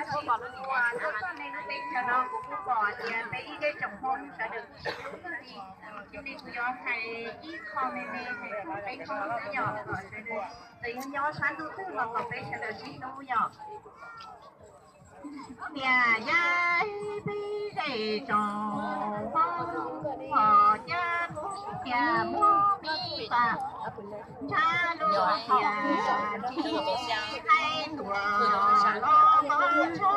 Tuaj txog nej lub teb chaws no kuv kuj pom tias peb ib tsoom Hmoob sawv daws kuj sib hlub txog li. Cia li kuv yuav hais ib qho me me hais rau peb Hmoob xwb yom, kom sawv daws txawm yog nyob sab ntuj twg los kom peb sawv daws sib hlub yom. Niam yog peb zej tsoom Hmoob, hos cab kuv tias muab pib pas ntshav lub tias tsis hais tuam los qhov ntshav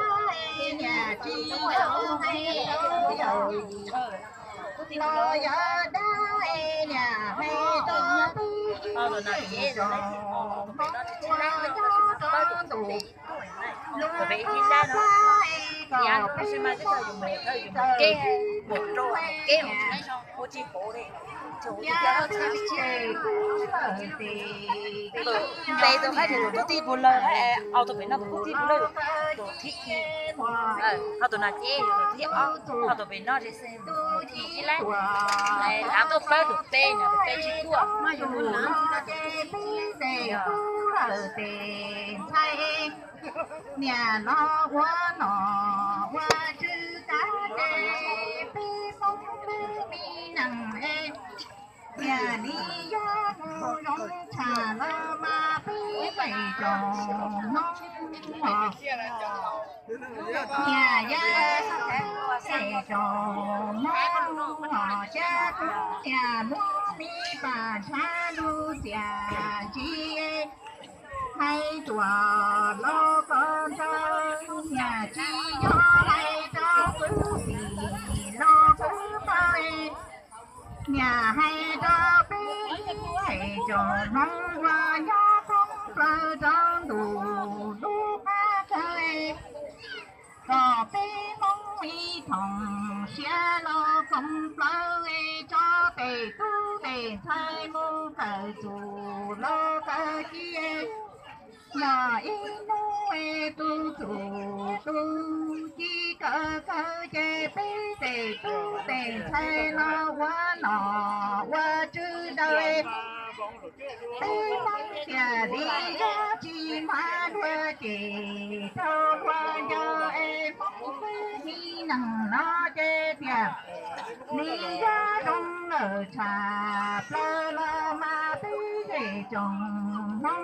niam tsis hais tuam los yog dab niam hais rau peb zej tsoom Hmoob ua nyob rau ntu lub qab plab kom peb txawm ua tsis pov li. Yog txhais tes kuv lawm tes, tes tus qab tes tus tub tij puag lawm, au tus pem no tus tub tij puag lawm, tus thib ib, ho tus no ces tus thib ob, ho tus pem no ces tus thib ib lawm. Lav tuaj plaub tus peb no tus peb tsis tuaj. Niam los ua nom ua tswv tas ces peb Hmoob lub me neej es, niam li yog mus zoo tshaj los mas peb zej tsoom Hmoob os. Niam yog zej tsoom Hmoob os, cab kuv tias muab pib pas ntshav lub tias tsis hais tuam los qhov ntshav, niam tsis yog hais rau kwv tij los kwv npawg, niam hais rau peb zej tsoom Hmoob uas nyob thoob plaws rau ntu lub qab khawv. Kom peb Hmoob ib thoom siab los koom plaws, tso tes tub tes ntxhais mus kawm txuj los kawm ci. Yog ib hnub tus txuj tus ci kawm kawg ces peb tes tub tes ntxhais los ua nom ua tswv daws. Peb Hmoob tias li yog tsis mag dua ces rau ua nco es Hmoob xwb mi neeg no ces tias li yog zoo lawm tshaj plaws los mas peb zej tsoom Hmoob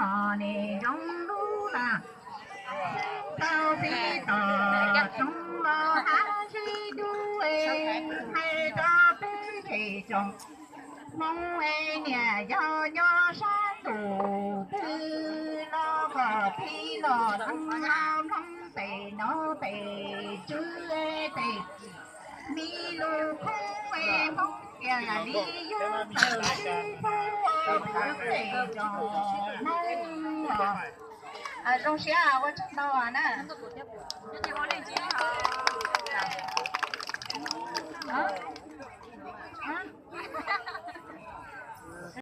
os, nim zoo lub laj tau pib tom tsoom los hab sib dub, hais rau peb zej tsoom Hmoob es niam yog nyob sab ntuj twg los kom pib los mloog mloog pem no pem tswv pem mi lus khoob es Hmoob tias li yog tawm sib pub peb zej tsoom Hmoob os. Zoo siab ua tsaug ntau na.